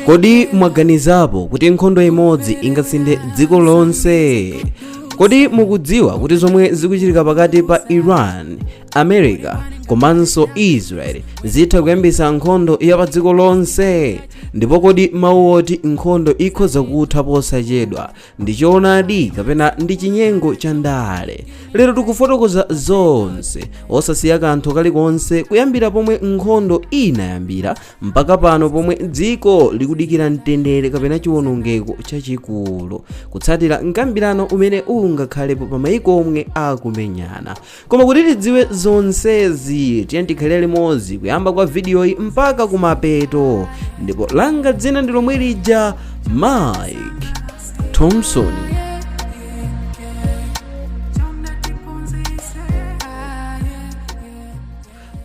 Kodi mwaganizapo kuti nkhondo imodzi ingasinthe dziko lonse? Kodi mukudziwa kuti zomwe zikuchitika pakati pa Iran, America komanso Israel zitha kuyambisa nkhondo ya pa dziko lonse? Ndipo kodi mawu oti nkhondo ikhoza kutha posachedwa ndi choonadi kapena ndi chinyengo cha ndale? Lero tikufotokoza zonse osasiya kanthu kalikonse, kuyambira pomwe nkhondo inayambira mpaka pano pomwe dziko likudikira mtendere kapena chiwonongeko chachikulu kutsatira mkambirano umene ungakhalepo pa mayiko omwe akumenyana. Koma kuti tidziwe zonsezi, tiye tikhale limodzi kuyamba kwa vidiyoyi mpaka kumapeto. Ndipo langa dzina ndi lomwe lija, Mike Thompson.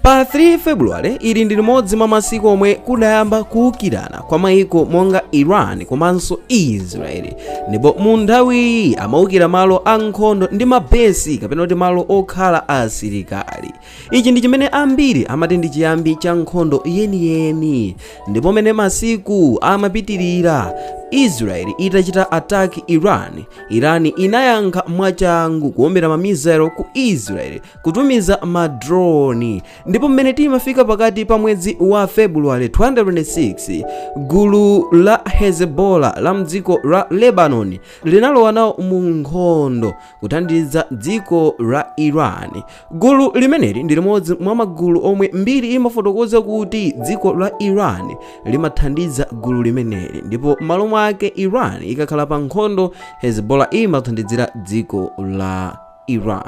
Pa 3 February, ili ndi limodzi mwa masiku omwe kudayamba kuwukirana kwa mayiko monga Iran komanso Israel, ndipo mu nthawiyi amawukira malo a nkhondo ndi mabesi kapena kuti malo okhala asilikali. Ichi ndi chimene ambiri amati ndi chiyambi cha nkhondo yeniyeni. Ndipo mene masiku amapitirira, Israel itachita attack Iran, Iran inayankha mwachangu kuombera ma missile ku Israel, kutumiza ma drone. Ndipo mmene timafika pakati pa mwezi wa February 2026, gulu la Hezbollah la mdziko la Lebanon linalowa nawo mu nkhondo kuthandiza dziko la Iran. Gulu limeneli ndi limodzi mwa magulu omwe mbiri imafotokoza kuti dziko la Iran limathandiza gulu limeneli, ndipo m'malo mwake Iran ikakhala pa nkhondo, Hezbollah imathandizira dziko la Iran.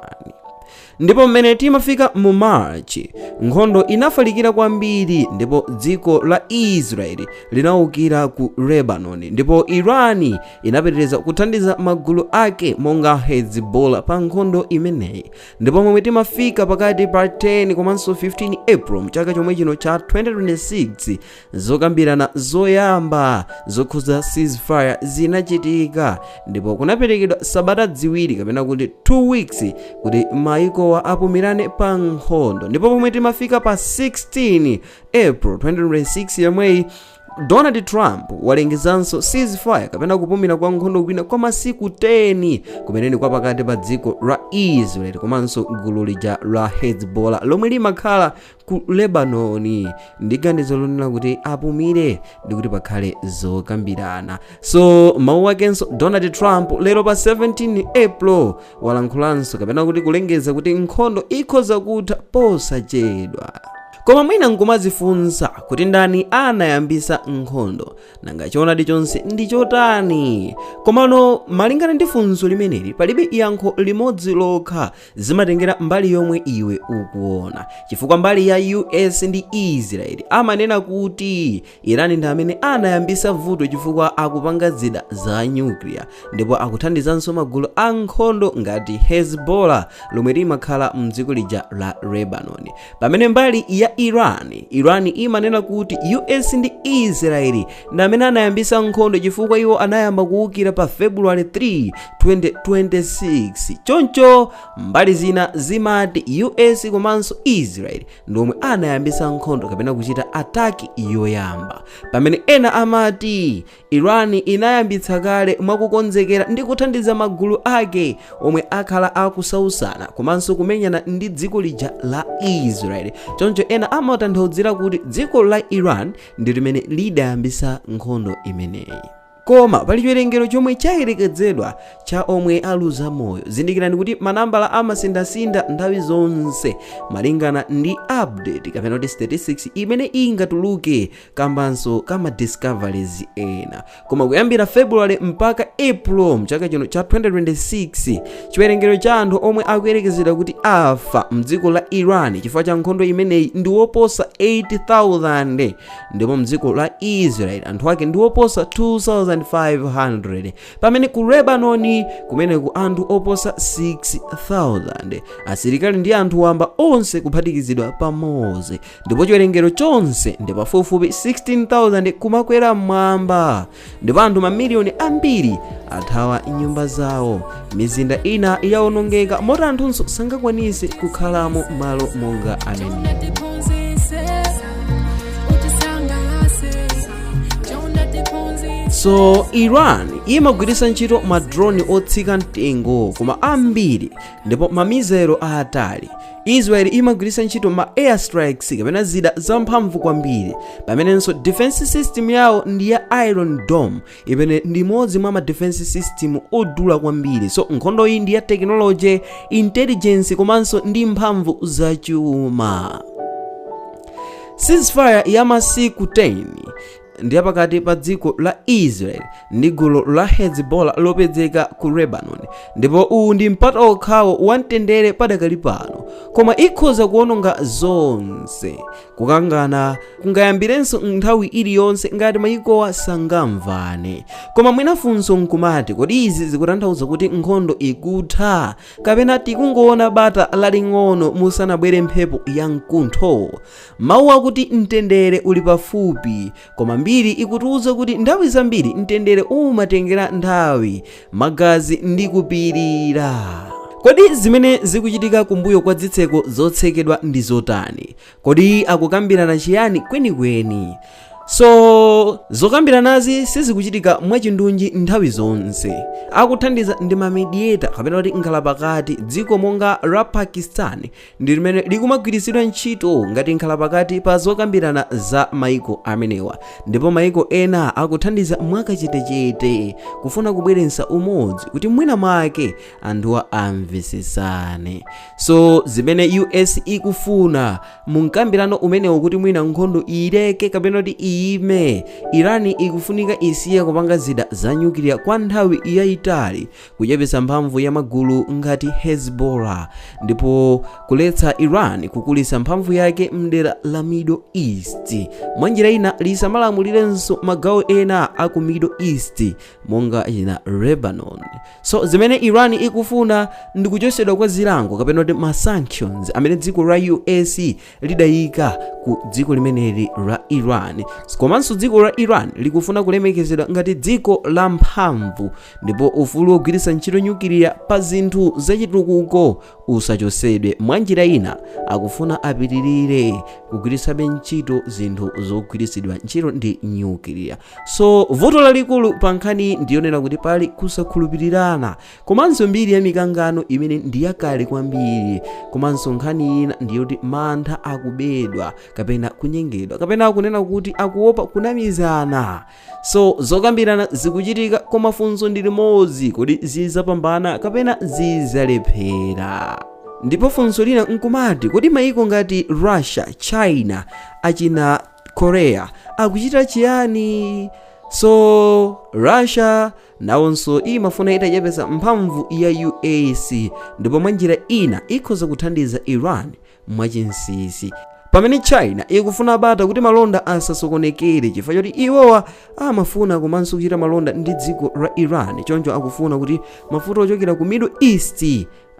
Ndipo mmene timafika mu March, nkhondo inafalikira kwambiri ndipo dziko la Israel linawukira ku Lebanon, ndipo Iran inapitiriza kuthandiza magulu ake monga Hezbollah pa nkhondo imeneyi. Ndipo momwe timafika pakati pa 10 komanso 15 April mchaka chomwe chino cha 2026, zokambirana zoyamba zokhuza ceasefire zinachitika, ndipo kunaperekedwa sabata 2 kapena kuti 2 weeks kuti mayikowa apumirane pa nkhondo. Ndipo pomwe timafika pa 16 April 2026 yomweyi, Donald Trump walengezanso ceasefire kapena kupumira kwa nkhondo kwina kwa masiku 10, kumeneni kwa pakati pa dziko la Israel komanso gulu lija la Hezbollah lomwe limakhala ku Lebanon, ndi ganizo lonena kuti apumire ndi kuti pakhale zokambirana. So mawu akenso Donald Trump lero pa 17 April walankhulanso kapena kuti kulengeza kuti nkhondo ikhoza kutha posachedwa. Koma mwina nkumazifunsa kuti ndani anayambisa nkhondo, nanga choonadi chonse ndi chotani? Komano malingana ndi funso limeneli, palibe yankho limodzi lokha. Zimatengera mbali yomwe iwe ukuona, chifukwa mbali ya US ndi Israel amanena kuti Iran ndi amene anayambisa vuto chifukwa akupanga zida za nuclear ndipo akuthandizanso magulu a nkhondo ngati Hezbollah lomwe limakhala mdziko lija la Lebanon. Pamene mbali ya Iran imanena kuti US ndi Israel ndi amene anayambisa nkhondo chifukwa iwo anayamba kuwukira pa February 3, 2026. Choncho mbali zina zimati US komanso Israel ndi omwe anayambisa nkhondo kapena kuchita attack yoyamba, pamene ena amati Iran inayambitsa kale mwakukonzekera ndi kuthandiza magulu ake omwe akhala akusausana komanso kumenyana ndi dziko lija la Israel. Choncho ena amatanthauzira kuti dziko la Iran ndi limene lidayambisa nkhondo imeneyi. Koma pali chiwerengero chomwe chayerekezedwa cha omwe aluza moyo. Zindikirani kuti manambala amasinthasintha nthawi zonse malingana ndi update kapena kuti statistics imene ingatuluke kambanso kama discoveries ena. Koma kuyambira February mpaka April mchaka chino cha 2026, chiwerengero cha anthu omwe akuyerekezedwa kuti afa mdziko la Iran chifukwa cha nkhondo imeneyi ndi woposa 8000, ndipo mdziko la Israel anthu ake ndi woposa 2500, pamene ku Lebanon kumeneku anthu oposa 6000, asilikali ndi anthu wamba onse kuphatikizidwa pamodzi, ndipo chiwerengero chonse ndi pafupifupi 16,000 kumakwera mmwamba. Ndipo anthu mamiliyoni ambiri athawa nyumba zawo, mizinda ina yawonongeka moti anthunso sangakwanise kukhalamo malo monga amenewo. So Iran imagwiritsa ntchito ma drone otsika mtengo koma ambiri ndipo ma missile aatali. Israel imagwiritsa ntchito ma airstrikes kapena zida zamphamvu kwambiri, pamenenso defense system yawo ndi ya Iron Dome, imene ndi imodzi mwa ma defense system odula kwambiri. So nkhondo iyi ndi ya technology, intelligence komanso ndi mphamvu zachuma. Ceasefire ya masiku 10 ndi pakati pa dziko la Israel ndi gulu la Hezbollah lopezeka ku Lebanon, ndipo uwu ndi mpata okhawo wamtendere padakali pano, koma ikhoza kuwononga zonse. Kukangana kungayambirenso nthawi iliyonse ngati mayikowa sangamvane. Koma mwinafunso nkumati, kodi izi zikutanthauza kuti nkhondo ikutha, kapena tikungoona bata laling'ono musanabwere mphepo ya mkuntho? Mawu akuti mtendere uli pafupi, koma mbiri ikutiuza kuti nthawi zambiri mtendere umatengera nthawi, magazi ndi kupirira. Kodi zimene zikuchitika kumbuyo kwa zitseko zotsekedwa ndi zotani? Kodi akukambirana chiyani kwenikweni? So zokambiranazi sizikuchitika mwachindunji nthawi zonse. Akuthandiza ndi ma mediator kapena kuti nkhalapakati. Dziko monga la Pakistan ndi limene likumagwiritsidwa ntchito ngati nkhalapakati pa zokambirana za maiko amenewa, ndipo maiko ena akuthandiza mwakachetechete kufuna kubweretsa umodzi kuti mwina mwake anthuwa amvesesane. So zimene US ikufuna mu mkambirano umenewo kuti mwina nkhondo ileke kapena kuti iyime, Iran ikufunika isiye kupanga zida za nyukiliya kwa nthawi yayitali, kuchepetsa mphamvu ya magulu ngati Hezbollah, ndipo kuletsa Iran kukulitsa mphamvu yake mdera la Middle East. Mwanjira ina, lisamalamulirenso magawo ena aku Middle East monga ina Lebanon. So zimene Iran ikufuna ndi kuchotsedwa kwa zilango kapena kuti ma sanctions amene dziko la US lidayika ku dziko limeneli la Iran. Komanso dziko la Iran likufuna kulemekezedwa ngati dziko la mphamvu, ndipo ufulu wogwiritsa ntchito nyukiliya pa zinthu zachitukuko usachotsedwe. Mwanjira ina, akufuna apitirire kugwiritsabe ntchito zinthu zogwiritsidwa ntchito ndi nyukiliya. So vuto lalikulu pa nkhani ndiyonena kuti pali kusakhulupirirana komanso mbiri ya mikangano imene ndi yakale kwambiri. Komanso nkhani ina ndiyoti mantha akubedwa kapena kunyengedwa, kapena akunena kuti akuopa kunamizana. So zokambirana zikuchitika, koma funso ndi limodzi: kodi zizapambana kapena zizalephera? Ndipo funso lina nkumati, kodi maiko ngati Russia, China, achina Korea akuchita chiyani? So Russia nawonso imafuna itachepetsa mphamvu ya US, ndipo mwa njira ina ikhoza kuthandiza Iran mwachinsinsi, pamene China ikufuna bata kuti malonda asasokonekere, chifukwa choti iwowa amafuna komanso kuchita malonda ndi dziko la Iran. Choncho akufuna kuti mafuta ochokera ku Middle East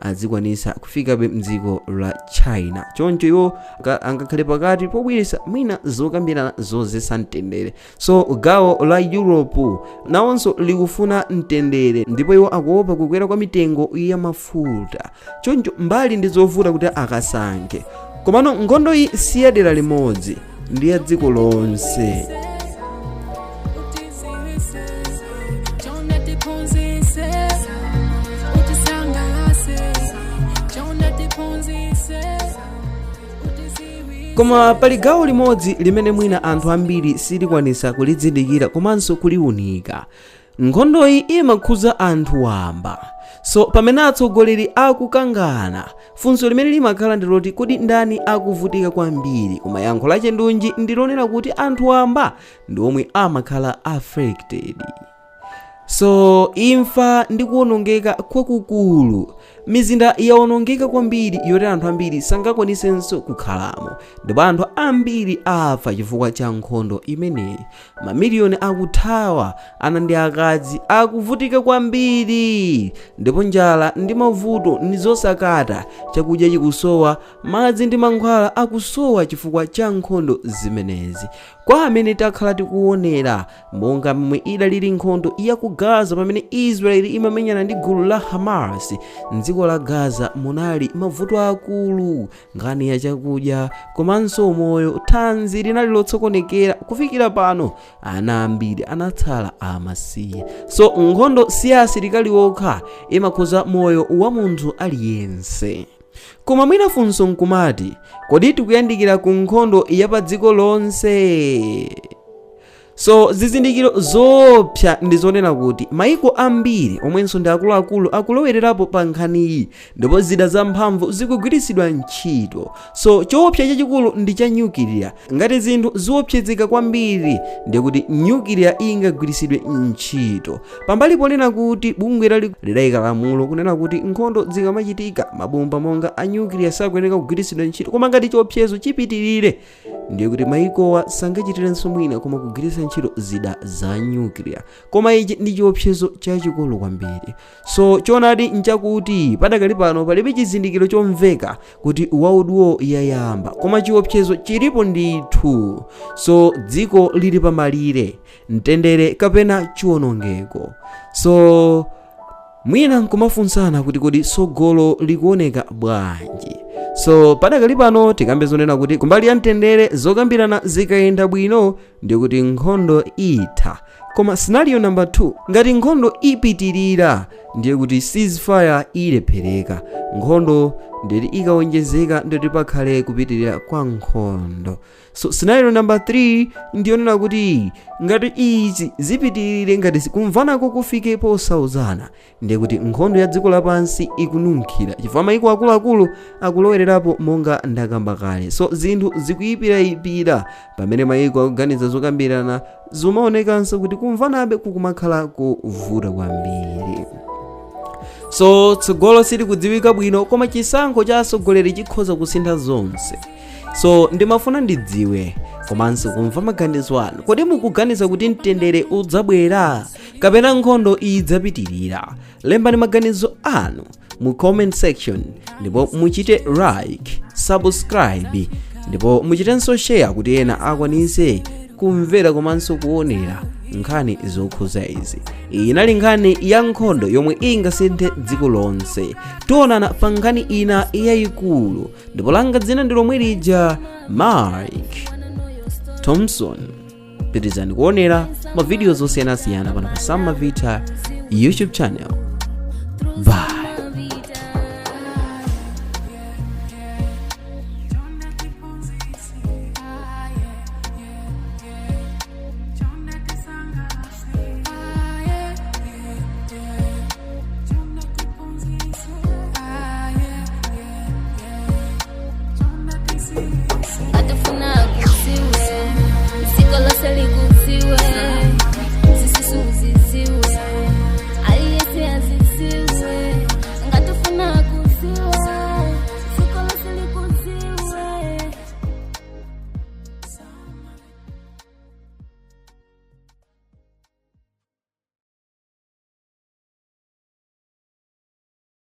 azikwanisa kufikabe mdziko la China. Choncho iwo angakhale pakati pobweretsa mwina zokambirana zozetsa mtendere. So gawo la Europe nawonso likufuna mtendere, ndipo iwo akuopa kukwera kwa mitengo ya mafuta. Choncho mbali ndi zovuta kuti akasankhe. Komano nkhondo iyi si ya dera limodzi, ndi ya dziko lonse. Utiziwise, chonde tiphunzise, utisangalase, chonde tiphunzise, utiziwise. Koma pali gawo limodzi limene mwina anthu ambiri silikwanisa kulizindikira komanso kuliunika. Nkhondoyi imakhuza anthu wamba. So pamene atsogoleri akukangana, funso limene limakhala ndi loti, kodi ndani akuvutika kwambiri? Koma yankho lachindunji ndilonena kuti anthu wamba ndi omwe amakhala affected. So imfa ndi kuwonongeka kwakukulu. Mizinda yawonongeka kwambiri yoti anthu ambiri sangakwanisenso kukhalamo, ndipo anthu ambiri afa chifukwa cha nkhondo imeneyi. Mamiliyoni akuthawa, ana ndi akazi akuvutika kwambiri, ndipo njala ndi mavuto ndi zosakata. Chakudya chikusowa, madzi ndi mankhwala akusowa chifukwa cha nkhondo zimenezi. Kwa amene takhala tikuonera monga momwe idalili nkhondo ya ku Gaza pamene Israeli imamenyana ndi gulu la Hamas mdziko la Palestine, Mdziko la Gaza munali mavuto akulu, nkhani ya chakudya komanso moyo, thanzi linali lotsokonekera. Kufikira pano ana ambiri anatsala amasiye. So nkhondo si ya asilikali okha, imakhuza moyo wa munthu aliyense. Koma mwina funso nkumati, kodi tikuyandikira ku nkhondo ya pa dziko lonse? So zizindikiro zoopsa ndi zonena kuti maiko ambiri omwenso ndi akuluakulu akulowererapo pa nkhaniyi, ndipo zida zamphamvu zikugwiritsidwa ntchito. So choopsa chachikulu ndi cha nyukiliya. Ngati zinthu ziopsezeka kwambiri, ndikuti nyukiliya ingagwiritsidwe ntchito. Pambali ponena kuti bungwe lidayika lamulo kunena kuti nkhondo zikamachitika, mabomba monga a nyukiliya sakuyeneka kugwiritsidwa ntchito, koma ngati chiopsezo chipitirire, ndiye kuti maikowa sangachitirenso mwina koma kugwiritsa ntchito zida za nyukiliya. Koma ichi ndi chiopsezo chachikulu kwambiri. So choonadi nchakuti padakali pano palibe chizindikiro chomveka kuti World War yayamba, koma chiopsezo chilipo ndithu. So dziko lili pamalire, mtendere kapena chiwonongeko. So mwina nkumafunsana kuti kodi sogolo likuoneka bwanji? So padakali pano tikambe zonena kuti kumbali ya mtendere, zokambirana zikayenda bwino, ndikuti nkhondo itha. Koma scenario number 2, ngati nkhondo ipitirira, ndiye kuti ceasefire ilephereka, nkhondo nditi ikawonjezeka, nditi pakhale kupitirira kwa nkhondo. So scenario number 3 ndiyonena kuti ngati izi zipitirire, ngati kumvanako kufike posauzana, ndiye kuti nkhondo ya dziko lapansi ikununkhira, chifukwa maiko akuluakulu akulowererapo monga ndakamba kale. So zinthu zikuyipirayipira. Pamene maiko akuganiza zokambirana, zimaonekanso kuti kumvanabe kukumakhala kuvuta kwambiri. So tsogolo silikudziwika bwino, koma chisankho cha atsogoleri chikhoza kusintha zonse. So ndimafuna ndidziwe komanso kumva maganizo anu. Kodi mukuganiza kuti mtendere udzabwera kapena nkhondo idzapitirira? Lembani maganizo anu mu comment section, ndipo muchite like, subscribe, ndipo muchitenso share kuti ena akwanise kumvera komanso kuonera nkhani zokhuza izi. Iyi inali nkhani ya nkhondo yomwe ingasinthe dziko lonse. Tionana pa nkhani ina yayikulu, ndipo langa dzina ndi lomwe lija, Mike Thompson. Pitirizani kuonera mavidiyo zosiyanasiyana pano pa Sam Mavita YouTube channel.